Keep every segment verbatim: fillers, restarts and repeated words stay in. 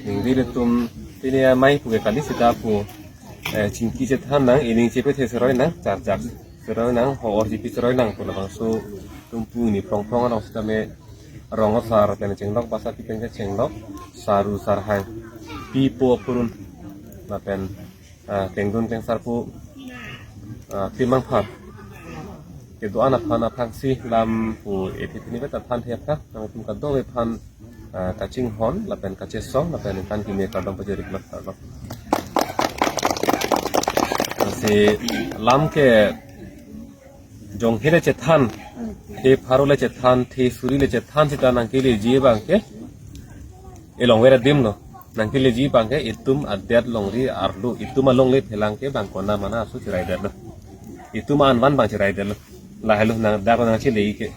Ningri ilitum pini amei pu ke kali sita pu, eh, chingki chethan nang, ining chepe the seroi nang, charjak seroi nang, ho-or chepi seroi nang pu labangso atum pu ini prong prong along sitame rong asar pen chenglok, basa pi pen ke chenglok, saru sarhang, pi po purun lapen, ah, kengdun kengsarpo, ah, Timang Phar kedo-an aphan aphrangsi lam pu ethi pini beta than thep ta nangtum kadokave aphan, ah, kachinghon lapen kachesong lapen ningkan keme kardom pajirip lo, kardom. Lasi lam ke jonghe le chethan, he pharo le chethan, he suri le chethan sita nangkeleji abang ke elong vera dim lo. Nangkeleji abang ke itum adet longri arlo, itum alongle phelang ke bang kona mana aso cherai det lo. Itum an van bang cherai det lo. Lahelo nang dak nangchele ke.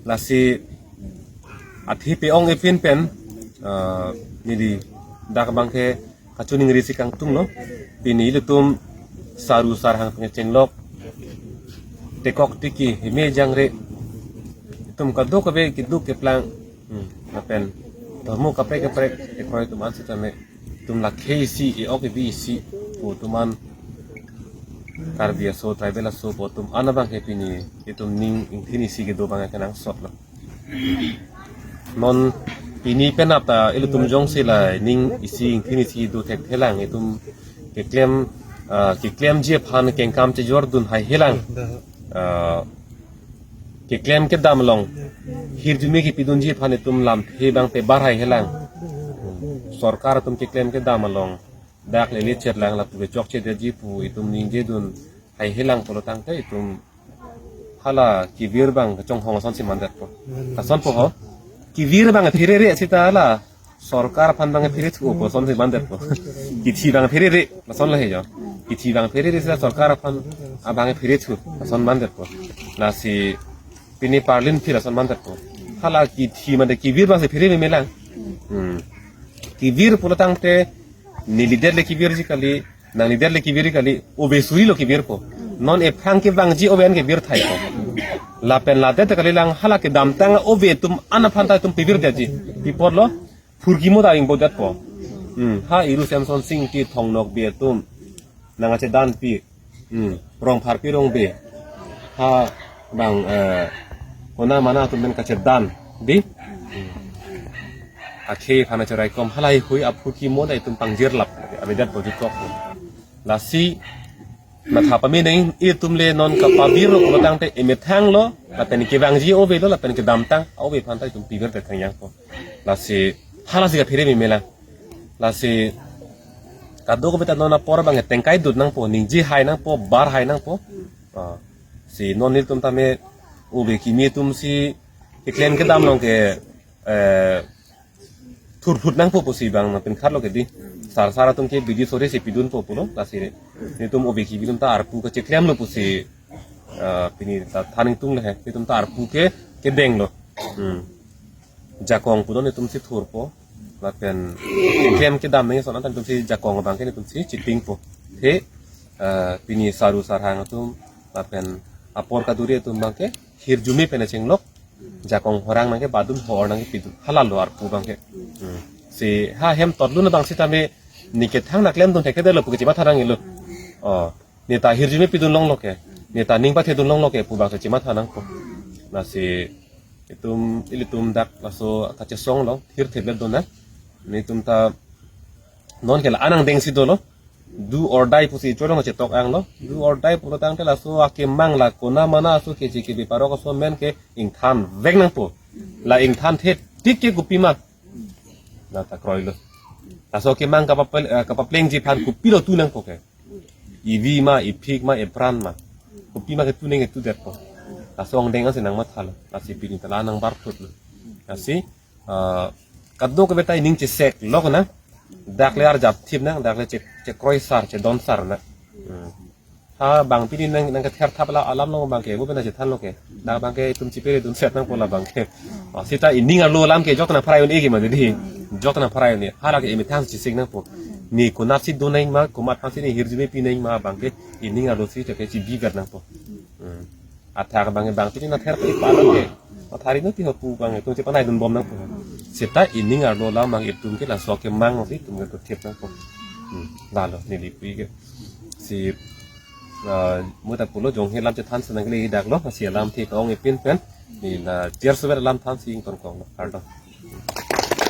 Lasi athi pe-ong epin pen, ah, neli dak abang ke kachiningri si kangtung lo. Pini ilitum saru sarhang pen chenglok, tekok tiki, heme jangre, itum kadokave keduk keplang, hmm, lapen dhormo kaprek kaprek kekroi atum an sitame, itum lakhei isi, e-ok ebi isi pu atum an, Karbi aso, tribal aso pu atum an abang ke pini itum ning ingthin isi kedo abang ke nangsot lo. Non pini penap ta ilitum jongsi la ning isi ingthin isi do thekthelang, itum keklem, ah, keklemji aphan kengkam chejordun haihelang, ah, keklem kedam along hirjume kepidunji aphan itum lamthe abang pebar haihelang. Sorkar atum keklem kedam along dak lele chetlang lapu ke chokchedetji pu itum ningjedun haihelang pulo tangte itum hala kevir abang kachonghong asonsi mandetpo. Lasonpo ho. Kevir abang pherere sita hala sorkar aphan abang pherethupo asonsi mandetpo. Kithi abang pherere, lason lo he jo. Kithi abang pherere sita sorkar aphan abang pherethu, lason mandetpo. Lasi pini parlin phil ason mandetpo. Hala kithi mate kevir abangsi phere memelang. Hmm. Kevir pulo tangte nelidet le kevirji kali, nanglidet le kevirji kali, ove suri lo kevirpo. Non ephrang kevangji ove an kevir thaipo. Lapen ladet kalilang, hala kedamtang ove atum an aphan ta itum pevirdetji. Pi apot lo, phurkimo ta ingbodetpo. Hmm, ha Iru Semson Sing ti Thong Nokbe atum nangkachedanpi. Hmm, Rongpharpi Rongbe. Ha bang, eh, kona mana atum pen kachedan, di? Hmm. Akhei aphan acheraikom halahei hui aphurkimo ta itum pangjirlap, avedet bojit kok. Lasi matha pame nang itum le non kapavir lo pulo tangte emethang lo, lapen kevangji ove lo, lapen kedamtang ove aphan ta itum pevirdet thangyang ko. Lasi halasi kaphere memelang. Lasi kadokave ta non apor abang tengkai dut nangpo, ningje hai nangpo, bar hai nangpo. Ah, si non nelitum tame ove kimi atumsi keklem kedam along ke, eh, thurphut nangpo pusi bang nangpinkhatlo ke di. Sar sar atum ke bidi sore si pidunpo pulo, lasi nelitum ove kimi atum ta arpu kacheklemlo pusi, eh, pini ta than ingtung le he, nelitum ta arpu ke kedenglo. Hmm. Jakong pu non itum si thurpo. Lapen keklem kedam nangji ason anta itum si jakong abang ke itum si chipingpo. The, eh, pini saru sarhang atum, lapen apor kaduri atum abang ke hirjume pen chenglok, jakong horang nangkebadun, ho-or nangkepidun. Halalo arpu abang ke. Hmm. Si ha hem totlun abang sitame ne kethang nangklemdun thekthedetlo pu ke chematha nangjilo. Oh. Ne ta hirjume pidun longlo ke, ne ta ning pathedun longlo ke pu abang si chematha nangpo. Lasi itum, ilitum dak laso kachesong along thirtheplet dona. Nelitum ta non ke la-an angdeng si dolo. Do or die pusi cholong chetok anglo. Do or die pulo tangte laso akemang la kona mana aso keche kebe parok aso amen ke ingthanvek nangpo. La ingthanthe tik ke kopima, la ta kroilo. Laso akemang kapapel-, eh, kapaplengji aphan kopilo tu nangpo ke. Ivi ma, iphik ma, ipran ma, kopima ke tu nangji tudetpo. Laso angdeng ansi nangmathalo. Lasi pini ta la nangbarphutlo. Lasi, ah, kadokave ta ining chesek lok na. Dak le arjap thip na, dak le che, chekroi sar, chedon sar na. Hmm. Ha bang pini nang, nangkether thap la alam lo abang ke, bo pen chethanlo ke. Dak abang ke itum chiperedun set nangpo la abang ke. Oh, sita ining arlo alam ke jokta nangpharai un-e ke mati di. Jokta nangpharai un-e. Hala ke emethang chesik nangpo. Ne konatsi do nangji ma, komat aphansi ne hirjume pi nangji ma abang ke ining arlo si chake chibiver nangpo. Hmm. Athak abang ke bang pini nangther pi pa abang ke. Pathari no ti hapu bang itum chepanai dun bom nangpo. Seta ining arlo alam mang itum ke laso kemang si itum ke thip nangpo. Hmm, lalo neli pu ke. Si ah, muta pulo jong he lam chethan senang kali dak lo, si alam thik ong ipin pen. Neli la tiar sever alam than si ington kong lo. Kardom.